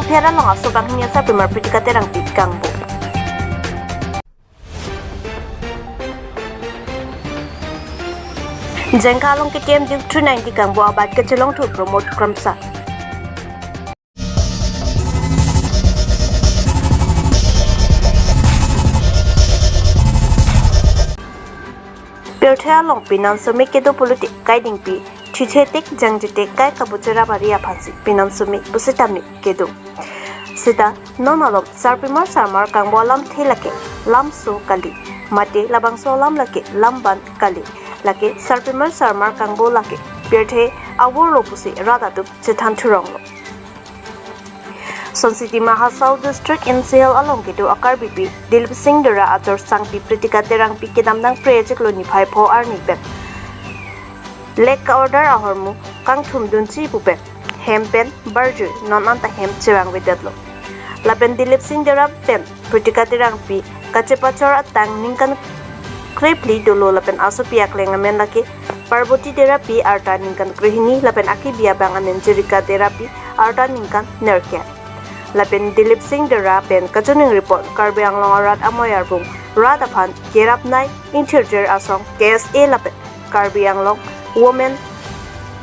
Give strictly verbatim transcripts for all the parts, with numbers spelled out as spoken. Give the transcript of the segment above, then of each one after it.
Phera long aso banghini asarpimar Pritika Terangpi kangbo. Jengkha along K T M Duke three ninety kangbo abat kachelongthu Pramod Kramsa. Pirthe along pinam sumi kedo pulote kaidingpi, thithe tik jangje tik kai kabuchera bari aphansi pinam sumi pusitame kedo. Sita non alom sarpimar sarmar kangbo alamthe lake lamso kali, mate labangso alam lake lamban kali, lake sarpimar sarmar kangbo lake pirthe avorlo pusi rat atum chethan thuronglo. Sonsi Dima Hasao District Insihel along kedo a-Karbipi Dilip Singh Dera ajor sangpi Pritika Terangpi kedamtang Phre chiklo niphai pho arni pen lake order ahormu kangthum dunji pu pen hem pen barjui non anta hem chevangvedetlo. Lapen Dilip Singh Dera pen Pritika Terangpi kachepachor atang ningkan krephli dolo lapen asopi akleng amen lake Parboti Derapi arta ningkan krehini lapen akibi abang amen Jirika Derapi arta ningkan nerkep. Lapen Dilip Singh Dera pen kachiningri pon Karbi Anglong arat amoi arbung rat aphan kerapnei inthirjir asong K S A lapen Karbi Anglong Women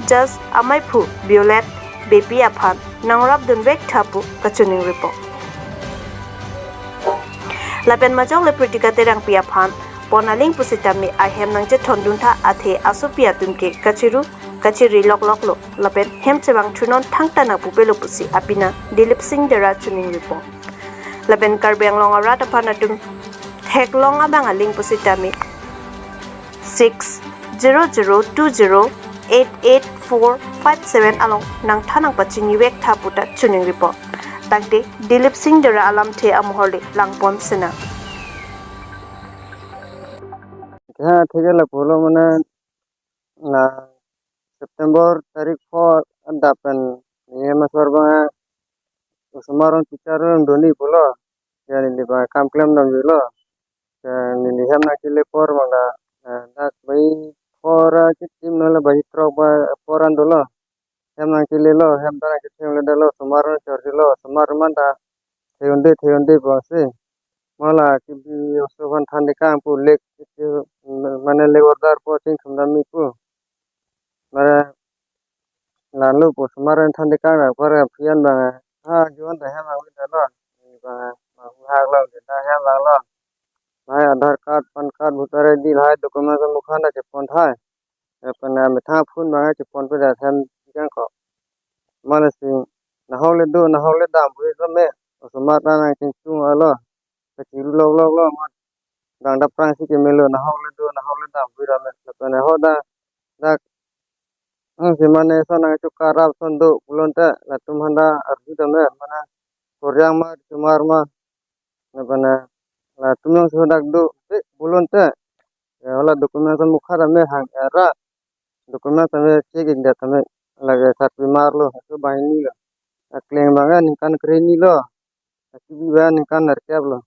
Just amaiphu Violet Beypi aphan nangrapdunvek tha pu kachiningri pon. Lapen majok le Pritika Terangpi aphan pon aling pusitame ahem nangchethondun tha athe asopi atum ke kachiru kachiri lokloklo lapen hem chevang thunon thangta nangpupelo pusi apina Dilip Singh Dera chiningri pon. Lapen Karbi Anglong arat aphan atum theklong abang aling pusitame six zero zero two zero eight eight four five seven along nangthan nangpachinivek tha puta chiningri pon. Tangte Dilip Singh Dera alamthe amohor le langpon sena. Ha, thik lapulo mane la September tarik pho adap pen nihem asor abang osomar arong teacher arong doni pulo. Ya neli abang kam klemdamjulo. Ya neli hem nangkele apor abang la, eh, dak bai pho ra kitim non la bai throk ba apor an dolo. Hem nangkelelo, hem ta nangkethengledetlo, osomar arong chorjilo, osomar atum anta theyonde theyonde pusi. Mala kibi oso aphan thandekang pu lake, mane lake order po chingthum dam me pu. Mane lalu pu osomar an thandekang ra para phian abang. Ha, juan ta hem nangvedetlo. Abang, abang hak lo, kita hem lang lo. Lahai Aadhaar card, PAN card, voter I D, lahai document mukha nangchepon thai. Lapen amethang phone abang cheponpedet hem jangko. Mane si nahok le do, nahok le dam pu ri tame. Osomar ta nangchingchung alo. Kachiru lokloklo, ma gang dap prang si kemelo, nahok le do, nahok le dam pu ri tame. Lapen ho da dak ang si mane son nangchukar rap son do pulote latum aphanta arju tame, mane koryang ma, osomar ma. Lapen latum along si dak do, eh, pulote. Ya, hala document mukha tame hang era. Document tame check ik det tame lake sarpimar lo, aso banghini lo. Akleng abang ningkan krehini lo. Akibi abang ningkan nerkep lo.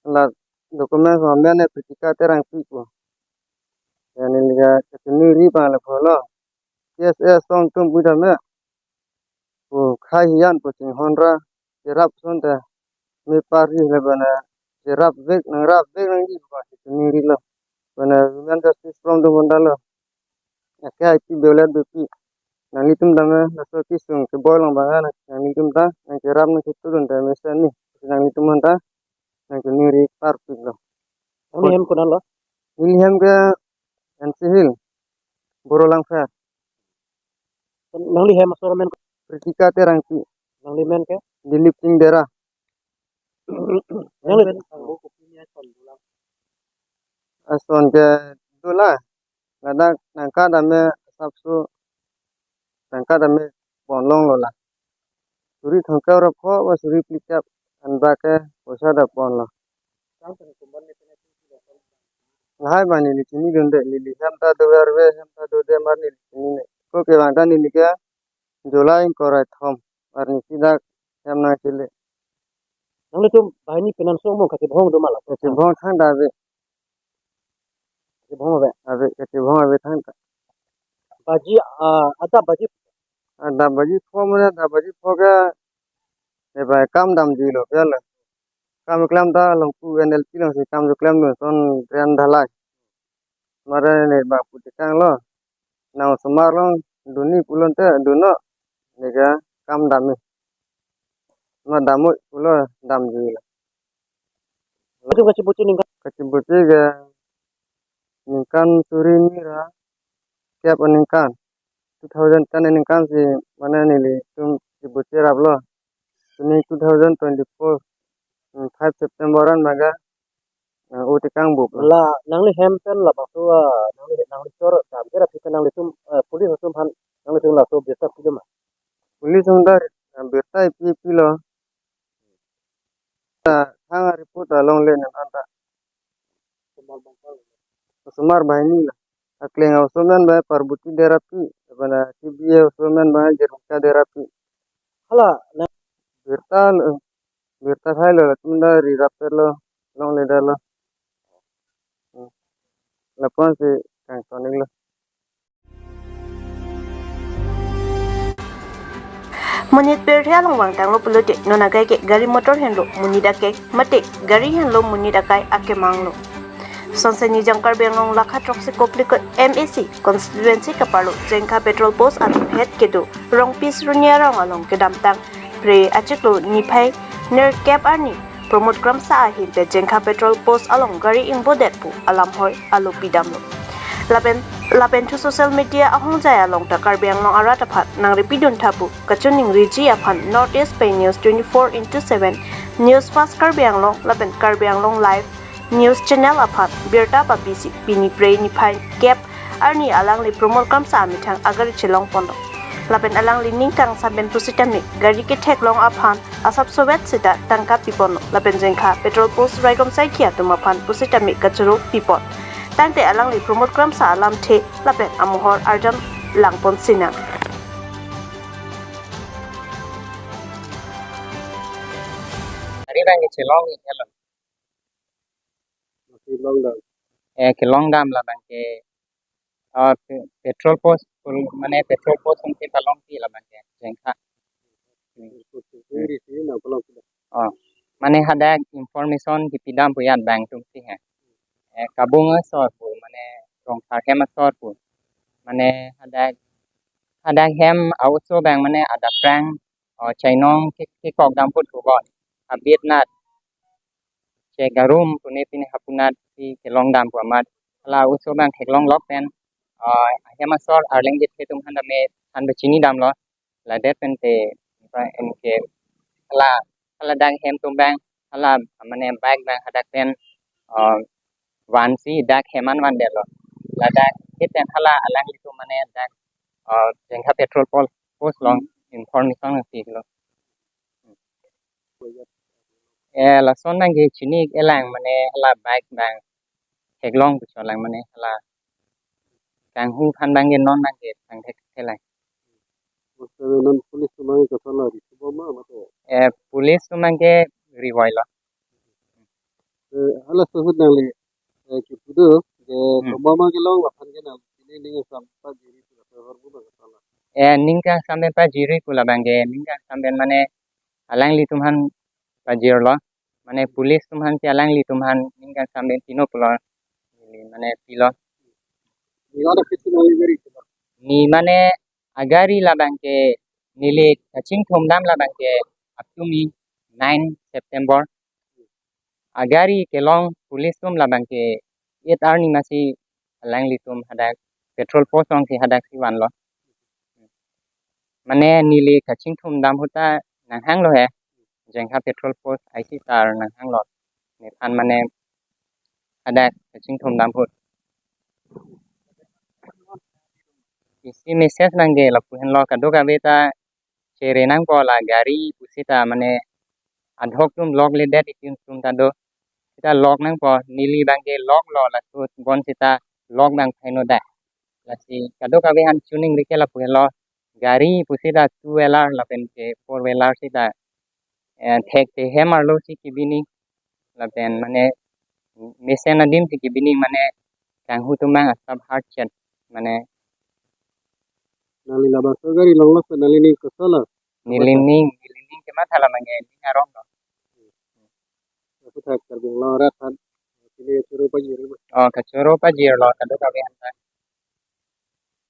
La document amen ke Pritika Terangpi pu. Ya neli kachiningri abang lapulo. K S A asong atum pu tame. Pu khei hiyan pu chinghon ra cherap asonte me parji le bana cherapvek nangrapvek nangji pu chiningrilo. Bana Women Justice Forum atum aphanta lo. Ake I P Violet Beypi. Nanglitum tame laso kesung keboi along abang nanglitum ta nangcherap nangchetudun ta mesen ni. Nanglitum aphanta nangchiningri parpiklo. Nangli hem konat lo? Neli hem ke N C Hill, Boro Langpher. Nangli hem asor amen? Pritika Terangpi. Nangli amen ke? Dilip Singh Dera. Nangli ason ke dolang. Ladak nangkat tame asapso nangkat tame ponlonglo la. Suri thomkep ra pho ba suri phlikep anba ke poisa ta ponlo. Lahai abang neli chinidunde, neli hem ta do arve, hem ta dode mar neli chinine. Ko kevang ta neli ke July ingkoi ra kethom arni si dak hem nangkele. Nanglitum banghini penang so mo kachebong do ma la? Kachebong thangta ave. Kachebong ave? Ave, kachebong ave thangta. Baji, ah, adap baji? Adap baji pho mane, adap baji pho ke Eba kam damji lo pialo. Kam klem ta along pu N L P alongsi kam jo klemdun, son drain dhalai. Mare ne ba pu tekang lo. Nang osomar along dunji pulote dunnon. Neke kam damji. Ma damnon pulo damji lo. Itu kachibutji ningkan. Kachibutji ke ningkan suri hini ra kep aningkan. Two thousand ten aningkan si mane nelitum chibutji raplo. Pini two thousand twenty-four, hmm, five September an maga, eh, o tekang bup lo. La nangli hem pen labangso, ah, nangli, nangli chor dam ke ra phi pen nanglitum, eh, police atum aphan nanglitum laso birta pilo ma? Police atum ta, eh, birta pi pilo. Ta thang a-report along le nang anta. Osomar banghini lo. Akleng a-osomar an ba Parbuti Derapi, abana T B A osomar an ba Jermika Derapi. Hala, na birta lo, birta thailo, latum ta ri rapetlo, longledetlo. Hmm. Lapuan si kangton-iklo. Monit pirthe along vangtanglo pulote non akai ke gari motor henlo monit akai mate gari henlo monit akai akemanglo. Sonse Nijang Karbi Anglong lakha throksi koplikot M A C constituency kaparlo Jengkha petrol post atum het kedo Rongpi Sruni arong along kedamtang phre achiklo niphai nerkep arni Pramod Kramsa ahin pen Jengkha petrol post along gari ingbodet pu alam hoi alo pidamlo. Lapen, lapen thu social media ahongjai along ta Karbi Anglong arat aphan nangri pidun tha pu kachiningriji aphan North East Pei News twenty-four into seven, News Fast Karbi Anglong lapen Karbi Anglong Live News Channel aphan birta papisi pini phre niphai kep arni alangli Pramod Kramsa amethang agari chelong ponlo. Lapen alangli ning kangsam pen pusitame gari ketheklong aphan asapsovet seta tangka piponlo. Lapen Jengkha petrol post raikom saikhi atum aphan pusitame kachoro pipon. Tangte alangli Pramod Kramsa alamthe lapen amohor arjan langpon sinang. Gari abang chelong-iklo. Masih long dam. Eh, kelong dam labang ke, ah, pe-, petrol post, pul-, mane petrol post along ke palong pi labang ke, Jengkha. Hmm. Iri si na palong pi dam. Oh, mane hadak information kipidam pu ya abang atumsi he. Eh, kabung asor pu, mane Rongthar hem asor pu. Mane hadak, hadak hem a-oso abang mane adap prang, oh, chainong ke, kekok dam put pu bon. Abit nat che garum pune pine hapunat si kelong dam pu amat. Hala oso abang theklong lok pen, ah, hem asor arleng jit ketum handa me han bechini damlo. Ladet pen te, ba, en ke, hala, hala dak hem atum abang, hala, mane bike abang hadak pen, ah, vansi dak hem an vandetlo. Ladak hit pen hala alanglitum mane dak, ah, Jengkha petrol pol-, post along information nangpilo. Eh, lason abang ke chini-ik-elang mane hala bike abang theklong puchot lang mane hala kanghu aphan abang ke non abang ke thang thek thelang. Master, non police atum abang ke koson la ri thupo ma mate? Eh, police atum abang ke rivoilo. Eh, hala ahut nangli, eh, kipu do, je Hmm. Tombama kelong aphan ke nangli ning kangsam pajirji pu la ahormu abang koson la? Eh, ning kangsam pen pajirji pu labang ke, ning kangsam pen mane alanglitum aphan pajirlo. Mane police atum aphan si alanglitum aphan ning kangsam pen pino pulo. Neli mane pilo. Ni lada kisi nangli gari ke ba? Ni mane agari labang ke neli kachingthum dam labang ke up to me nine September. Agari kelong police atum labang ke eight arni masi alanglitum hadak petrol post alongsi hadak si vanlo. Mane neli kachingthum dam ahut ta nanghanglo he. Jengkha petrol post I C sir nanghanglo. Nephan mane hadak kachingthum dam ahut. Isi message abang ke lapu henlo, kadokave ta chere nangpo la gari pusita mane adhok atum lokledet itum atum ta do. Sita lok nangpo, neli abang ke loklo, laso bon sita lok abang phaino da. Lasi kadokave aphan chiningri ke lapu henlo, gari pusita two wheeler lapen ke four wheeler sita, eh, thekte hem arlo si kibini lapen mane mesen adim si kibini mane kanghu atum abang asap hard chet mane. Nangli labangso gari longlok pen nangli ning koson lo? Neli ning, neli ning Kematha lo nangji, ning arong lo. Aphuthak Karbi Anglong arat aphan pini choro pajir ma? Oh, kachoro pajirlo kadokave aphan ta.